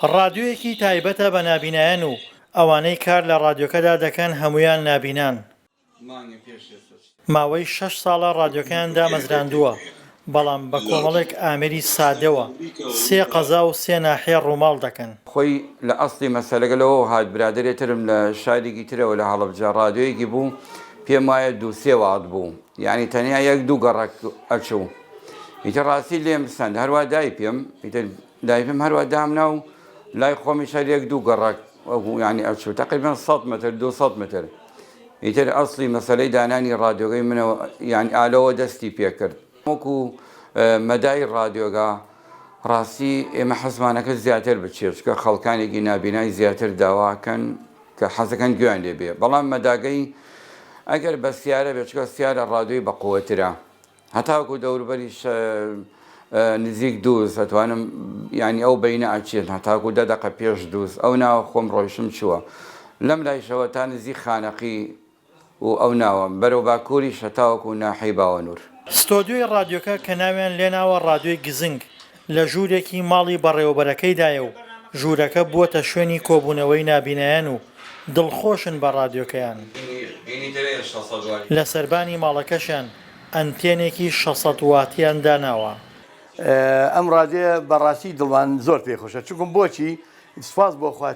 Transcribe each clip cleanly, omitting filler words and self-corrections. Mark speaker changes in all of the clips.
Speaker 1: ڕادیۆیەکی تایبەتە بە نابینایان و ئەوانەی کار لە ڕادیۆکەدا دەکەن هەموویان نابینان. ماوەی شەش ساڵە ڕادیۆکەیان دامەزراندووە، بەڵام بە کۆمەڵێک ئامێری سادەوە سێ قەزا و سێ ناحیە ڕووماڵ دەکەن.
Speaker 2: خۆی لە ئەسڵی مەسەلەکە لەوەوە هات برادەرێ ترم لە شارێکی ترەوە لە هەڵەبجە ڕادیۆیەکی بوو پێم وایە دوو سێ وات بوو یانی تەنیا یەک دوو گەڕەک ئەچوو ئیتر ڕاستی لێم سەند هەروا دای پێم ئیتر دای پێم هەروا دامنا و لای خۆمیش هەر یەک دوو گەڕەک وەکو یانی ئەچوو تەقریبەن 100 متر 200 متر ئیتر ئەسڵی مەسەلەی دانانی ڕادیۆگەی منەوە یانی ئالەوە دەستی پێکرد وەکو مەدای ڕادیۆگە ڕاستی ئێمە حەزمانەکە زیاتر بچێت چونکە خەڵکانێکی نابینای زیاتر داواکەن کە حەزەکەن گوێیان لێ بێ بەڵام مەداگەی ئەگەر بە سیارە بێت چونکە سیارە ڕادیۆی بەقوەترە هەتاکو دەوروبەریش نزیک دووز ئەتوانم یانی ئەو بەینە ئەچێت هەتاکو دە دەقە پێش دووز ئەو ناوە خۆم ڕۆیشم چووە لەم لایشەوە تا نزیک خانەقی و ئەو ناوە بەرەو باکووریش هەتاوەکو ناحیەی باوەنوور.
Speaker 1: ستۆدیۆی ڕادیۆکە کە ناویان لێناوە ڕادیۆی گزنگ لە ژوورێکی ماڵی بەڕێوەبەرەکەیدایە و ژوورەکە بووەتە شوێنی کۆبوونەوەی نابینایان و دڵخۆشن بە ڕادیۆکەیان. لە سەربانی ماڵەکەشیان ئەنتێنێکی 600 واتیان داناوە.
Speaker 3: ئەم ڕادیۆیە بەڕاستی دڵمان زۆر پێی خۆشە چونکم بۆچی سوپاس بۆ خوا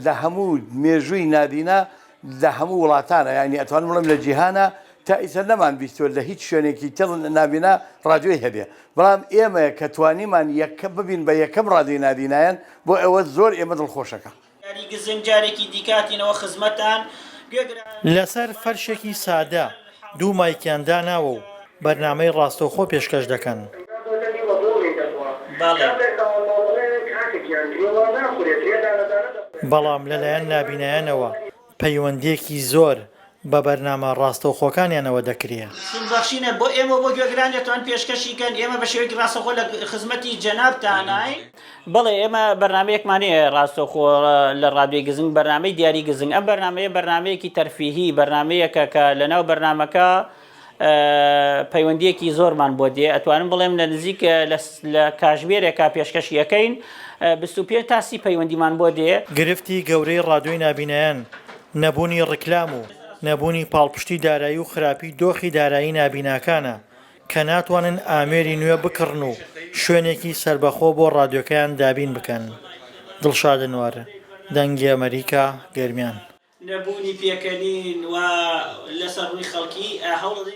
Speaker 3: لە هەموو مێژووی نابینا لە هەموو وڵاتانە یانی ئەتوانم بڵێم لە جیهانە تا ئیستا نەمان بیستوە لە هیچ شوێنێکی تر نابینا ڕادیۆی هەبێ بەڵام ئێمە کە توانیمان یەکە ببین بە یەکەم ڕادیۆی نابینایان بۆ ئەوە زۆر ئێمە دڵخۆشەکە.
Speaker 4: یاری گزنگ جارێکی دیکە هاتینەوە خزمەتتان گوێگران.
Speaker 1: لەسەر فەرشێکی سادە دوو مایکیان داناوە و بەرنامەی ڕاستەوخۆ پێشکەش دەکەن. بەڵام لەلایەن نابینایانەوە پەیوەندییەکی زۆر بە بەرنامە ڕاستەوخۆکانیانەوە دەکرێ.
Speaker 4: سوودبەخشینە بۆ ئێمە و بۆ گوێگران دەتوان پێشکەشی کەن، ئێمە بە شێوەیەکی ڕاستەوخۆ لە خزمەتی جەنابتاناین. بەڵێ ئێمە بەرنامەیەکمان هەیە ڕاستەوخۆ لە ڕادیۆی گزنگ، بەرنامەی دیاری گزنگ، ئەم بەرنامەیە بەرنامەیەکی تەرفیهی، بەرنامەیەکە کە لەناو بەرنامەکە پەیوەندییەکی زۆرمان بۆ دێ، ئەتوانم بڵێم لە نزیک لە کاژمێرێکا پێشکەشی ئەکەین 25 تا 30 پەیوەندیمان بۆ دێ.
Speaker 1: گرفتی گەورەی ڕادیۆی نابینایان نەبوونی ڕیکلام و نەبوونی پاڵپشتی دارایی و خراپی دۆخی دارایی نابیناکانە کە ناتوانن ئامێری نوێ بکڕن و شوێنێکی سەربەخۆ بۆ ڕادیۆکەیان دابین بکەن. دڵشاد ئەنوەر، دەنگی ئەمەریکا، گەرمیان.
Speaker 4: نەبوونی پێکەنین و لەسەر ڕووی خەڵکی هەوڵدەدەین.